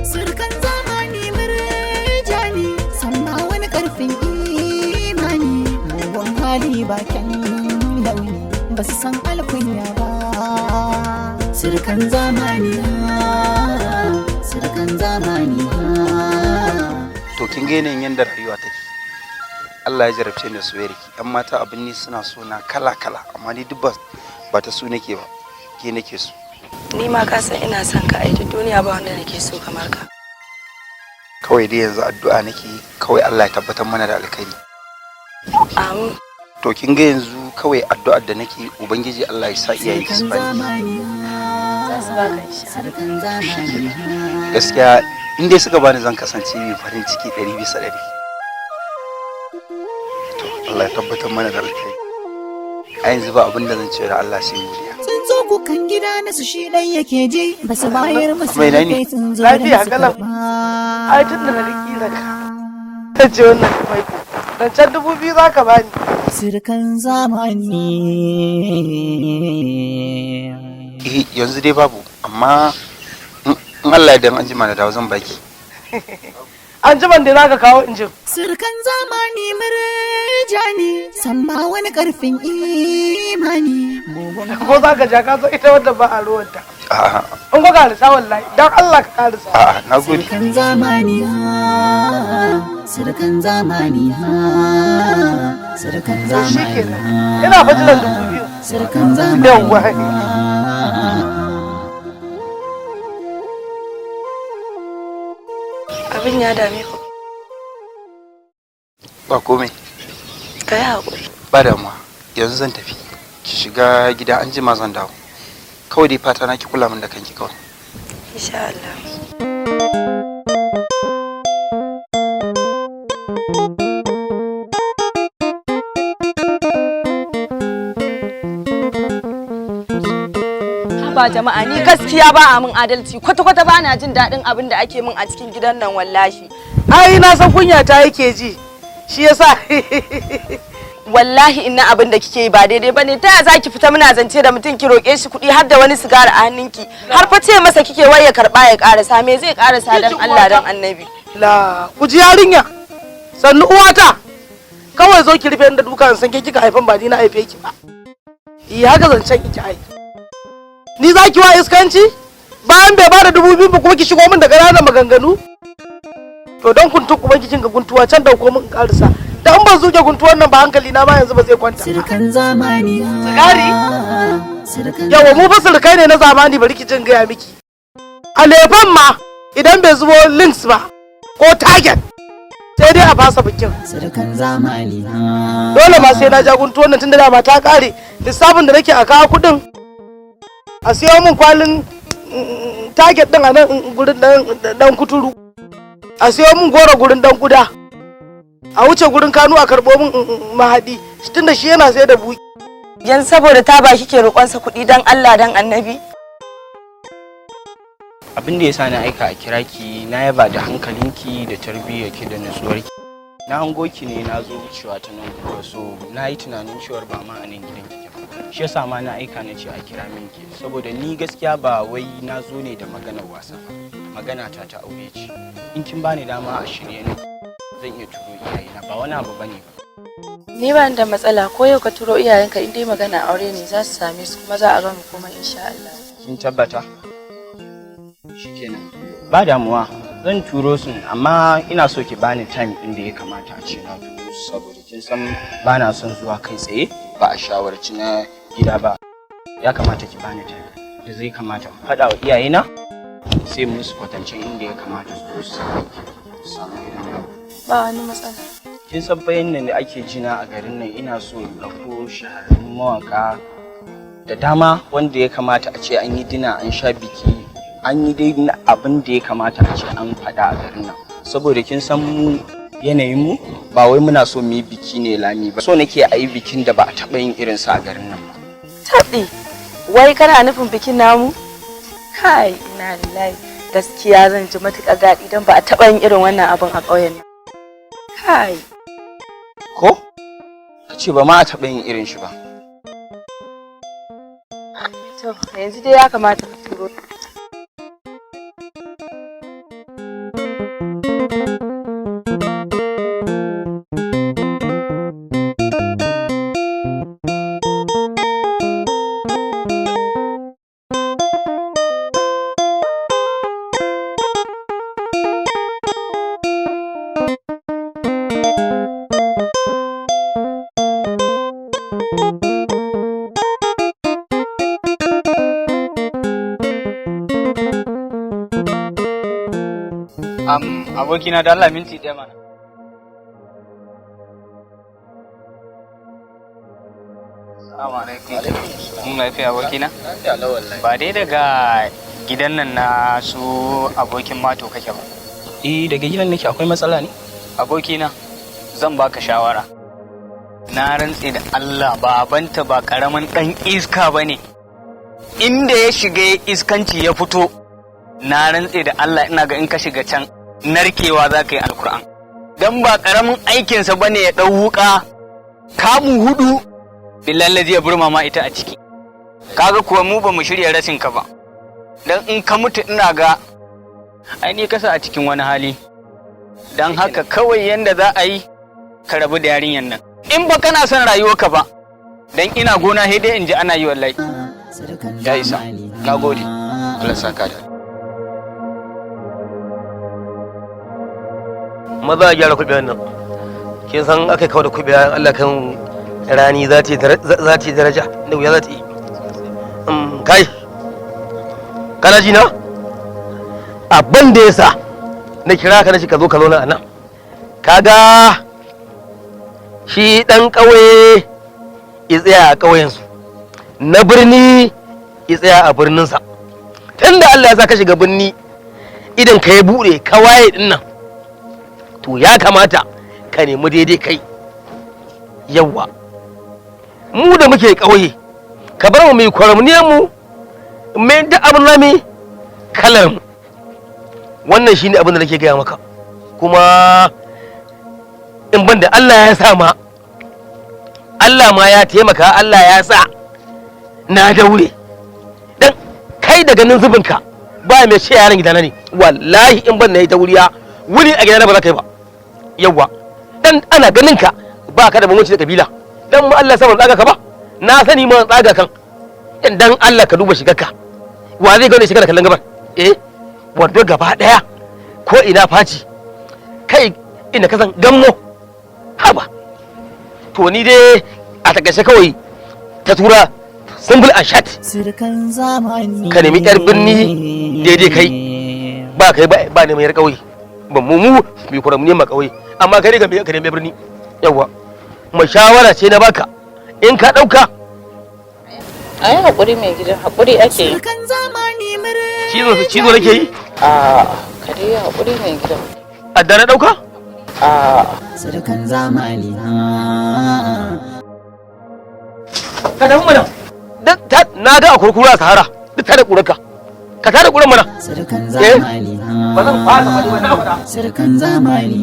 Surkan zamani murjani, samma wani karfin imani, mugun hali bakin launi, ba su san alkunya ba. Surkan zamani ha, surkan zamani ha. To, kin ga yanayin yanda rayuwa take. Allah ya jarabce ni da soyayyar ki. Yan mata abin ni suna so na kala kala, amma ni duk ba ta su nake ba, ke nake so. Ni ma ka san ina son ka, ai duk duniya ba wanda nake so kamar ka. Kawai dai yanzu addu'a nake yi, kawai Allah ya tabbatar mana da alkhairi. Amin. To, kin ga yanzu kawai addu'ar da nake, ubangiji Allah ya sa iyaye ki su Surkan bani. zamani Za su baka insha Allah. Surkan zamani. Gaskiya in dai suka bani, zan kasance mai farin ciki 100%. To, Allah ya tabbatar mana da alkhairi. A yanzu ba abin da zan ce da Allah sai godiya. Sun zo kukan gida na su shi ɗan yake ji, ba su bayar masu Mai nani? kai sun zo Lafiya da su kalau. karɓa. Ai tun da na ga kila ka ta ce wannan mai rancen 2000 za ka bani. Surkan zamani. Eh, yanzu dai babu, amma in Allah ya dan an jima na dawo zan baki. An jiman da za ka kawo in jin. Surkan zamani murjani, samma wani karfin imani, mugun Ko za ka ja, ka san ita wanda ba a ruwanta. A'a. In ko karisa, wallahi dan Allah ka karisa. A'a, nagode. Surkan zamani ha, surkan zamani ha, surkan To shi zamani kenan. ha, Ina fa jiran 2000. surkan zamani Yawwa. ha. Abin ya dame ku. Ba komai. Ka yi haƙuri. Ba damuwa, yanzu zan tafi, ki shiga gida, an jima zan dawo. Kawai dai fata na ki kula min da kanki kawai. Insha Allah. Ba jama'a, ni gaskiya ba a min adalci kwata-kwata, ba na jin daɗin abin da ake min a cikin gidan nan wallahi. Ai na san kunya ta yake ji. Shi yasa. Wallahi inna abin da kike yi ba daidai bane. Ta ya zaki fita muna zance da mutum ki roƙe shi kuɗi har da wani sigari a hannunki, har fa ce masa kike wai ya karɓa ya ƙarasa? Me zai ƙarasa dan Allah dan Annabi? La ku ji yarinya. Sannu uwata. Kawai zo ki rufe inda duka in san ke kika haifan, ba ni na haife ki ba. Iya haka zancen ki ai. Ni za ki wa iskanci? Bayan bai bada 2000 ba kuma ki shigo min da ƙananan maganganu? To don kun kuma kin ga guntuwa can, dauko min in karisa. Da in ban zuke guntuwan nan ba, hankali na ma yanzu ba zai kwanta ba. Surkan zamani ha, Sigari? surkan Yawa, mu fa surukai ne na zamani, bari ki jin gaya miki. A lefan ma idan bai zubo links ba ko target, sai dai a fasa bikin. Surkan zamani ha. Dole ma sai na ja guntuwan nan tunda dama ta kare. Lissafin da nake a kawo kuɗin a siyo min kwalin target din a nan gurin dan kuturu. A siyo min goro gurin dan kuda. A wuce gurin Kanu a karɓo min mahadi tunda shi yana sai da buki. Yanzu saboda ta ba kike roƙonsa kuɗi dan Allah dan Annabi? Abin da ya sa na aika a kira ki, na yaba da hankalinki da tarbiyyarki da nutsuwarki. Na hango ki ne na zo wucewa ta nan kuwa, so na yi tunanin cewar ba ma a nan gidan kike ba, shi yasa ma na aika na ce a kira min ki, saboda ni gaskiya ba wai na zo ne da maganar wasa ba, magana ta ta aure ce. In kin bani dama, a shirye nake, zan iya turo iyayena, ba wani abu bane ba. Ni ba ni da matsala, ko yau ka turo iyayenka, in dai magana aure ne, za su same su kuma za a gama komai insha Allah. Kin tabbata? Shikenan, ba damuwa, zan turo su, amma ina so ki bani time din da ya kamata a ce na turo su, saboda kin san ba na son zuwa kai tsaye ba a shawarci na gida ba. Ya kamata ki bani time da zai kamata in faɗa wa iyayena, sai musu kwatancen inda ya kamata su zo su same ki, su samu irin yau. Ba wani matsala. Kin san fa yanda da ake jina a garin nan, ina so in ɗauko shahararrun mawaƙa da dama wanda ya kamata a ce an yi dinner, an sha biki, an yi dai abin da ya kamata a ce an faɗa a garin nan, saboda kin san mu yanayin mu ba wai muna so mu yi biki ne lami ba, so nake a yi bikin da ba a taɓa yin irinsa a garin nan ba. Taɓi, wai kana nufin bikin namu? Kai, ina lillahi. Gaskiya zan ji matuƙar daɗi don ba a taɓa yin irin wannan abin a ƙauyen nan. Kai. Ko ka ce ba ma a taɓa yin irin shi ba. To, yanzu dai ya kamata ka turo. Abokina, da Allah minti ɗaya mana. Assalamu alaikum. Mun lafiya, abokina? Ba dai daga gidan nan na su abokin Mato kake ba? Eh, daga gidan nake. Akwai matsala ne? Abokina, zan baka shawara. Na rantse da Allah, babanta ba karamin ɗan iska ba ne. Inda ya shiga ya iskanci ya fito, na rantse da Allah, ina ga in ka shiga can narkewa za ka yi, alkur'an. Dan ba karamin aikinsa ba ne ya ɗau wuƙa kamu hudu, billahi ya burma ma ita a ciki. Kaga kuwa mu ba mu shirya rashin ka ba. Dan in ka mutu, ina ga ai ni kasa a cikin wani hali. Dan haka kawai yanda za a yi, ka rabu da yarinyar nan. In ba kana son rayuwarka ba, dan ina gona sai dai in ji ana yi, wallahi. Ya isa. Na gode. Allah saka da. Maza a gyara kuɓewar nan. Kin san aka kawo da kuɓewa, Allah kan rani za ta yi daraja da wuya za ta yi. Kai, kana ji na? Abin da ya sa na kira ka, na shi ka zo ka zauna a nan, kaga shi ɗan ƙauye ya tsaya a ƙauyensu, na birni ya tsaya a birninsa. Tunda Allah ya sa ka shiga birni, idan ka ya buɗe ka waye ɗin nan, to ya kamata ka nemi daidai kai. Yawwa, mu da muke ƙauye, ka bar mu mai kwaramniyar mu, mai duk abin nami kalar mu. Wannan shine abin da nake gaya maka. Kuma in ban da Allah ya sa ma, Allah ma ya taimaka, Allah ya sa na daure, dan kai da ganin zubinka ba mai ce yaran gidana ne. Wallahi in ban na yi dauriya wuri a gidana ba za ka yi ba. Yawwa, dan ana ganin ka ba ka da bambanci da kabila. Dan mu Allah sa ban tsaga ka ba, na sani ma tsaga kan. Dan Allah ka duba shigarka, wa zai gane shigar kallon gabar? Eh, wando gaba daya ko ina faci, kai ina kasan gammo. Haba, to ni dai a takaice kawai ta tura, simple and short. Sirkan zamani. Ka nemi yar birni daidai kai, ba kai ba neman yar kauye ba. Mu mu kura mu nema kauye, amma kai ga ka nemi birni. Yawa, mu shawara ce na baka, in ka dauka. A yi haƙuri, mai gidan, haƙuri ake yi. Sirkan zamani. Cizo cizo nake yi. A ka dai yi haƙuri, mai gidan. Adda na dauka. A. Sirkan zamani. Ka tafi mana. Dan na ga a kurkuru a sahara duk tare kurarka, ka tare kuran mana. Sirkan zamani. Ba zan fasa faɗi ba, na faɗa. Sirkan zamani.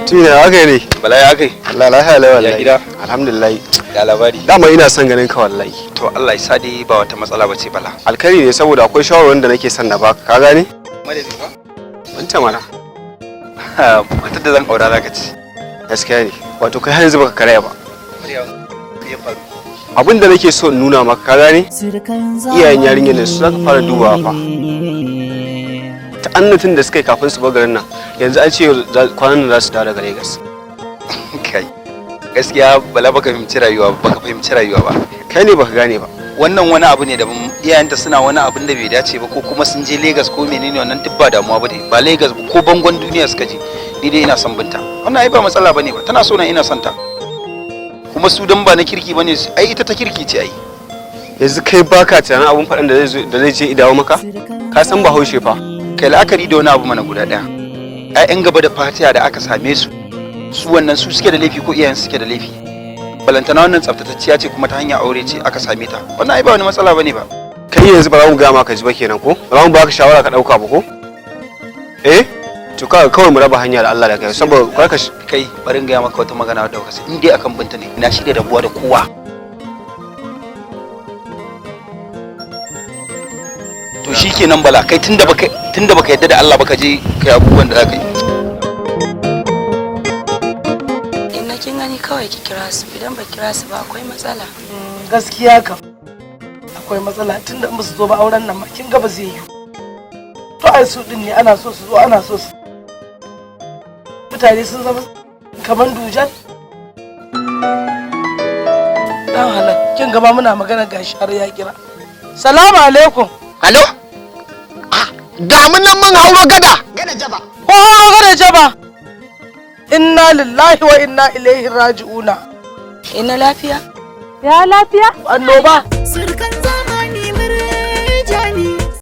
Tuna haka ne. Bala, ya kai? Allah, lafiya lai wallahi. Ya gida? Alhamdulillah. Ya labari? Dama ina son ganin ka wallahi. To Allah ya sa dai ba wata matsala bace, Bala. Alkhairi ne, saboda akwai shawarwarin da nake son na baka, ka gane? Madadi ba? Wanta mana. Matar da zan aura zaka ci. Gaskiya ne. Wato kai har yanzu baka karaya ba. Ya faru. Abin da nake so in nuna maka, ka gane? Sirkan zamani. Iyayen yarinyar nan su zaka fara dubawa fa. Ta'annatin da suka yi kafin su bar garin nan, yanzu an ce kwanan nan za su dawo daga Lagos. Kai. Gaskiya Bala, baka fahimci rayuwa ba, baka fahimci rayuwa ba. Kai ne baka gane ba. Wannan wani abu ne daban, iyayenta suna wani abin da bai dace ba, ko kuma sun je Lagos ko menene, wannan duk ba damuwa ba ne. Ba Lagos ba, ko bangon duniya suka je. Ni dai ina son binta. Wannan ai ba matsala bane ba. Tana so na, ina son ta. Kuma su dan ba na kirki bane, ai ita ta kirki ce ai. Yanzu kai baka tunanin abun faɗin da zai zo da zai je idawo maka? Ka san Bahaushe fa. Kai la'akari da wani abu mana guda ɗaya. 'Ya'yan gaba da fatiya da aka same su, su wannan su suke da laifi ko iyayen suke da laifi? Balantana wannan tsaftatacciya ce, kuma ta hanyar aure ce aka same ta. Wannan ai ba wani matsala bane ba. Kai yanzu ba za mu gaya maka ji ba kenan, ko? Ba za mu baka shawara ka ɗauka ba ko? Eh? To kawai kawai mu raba hanya da Allah da kai, saboda kar ka Kai, bari in gaya maka wata magana wadda baka sani. In dai akan Binta ne, na shirya rabuwa da kowa. To shikenan Bala, kai tunda baka yadda da Allah baka je kai abubuwan da zaka yi. Inna, kin gani, kawai ki kira su. Idan ba kira su ba, akwai matsala. Gaskiya kam akwai matsala, tunda in ba su zo ba, auren nan ma kin ga ba zai yi. To ai su din ne ana so su zo, ana so su. Mutane sun zama kaman dujan dan halak. Kin ga ma muna magana gashi har ya kira. Salamu alaikum. Alo? Ga mun nan mun hauro gada. Gada jaba. Ko hauro gada jaba. Inna lillahi wa inna ilaihi raji'una. Ina lafiya? Ya lafiya? Annoba.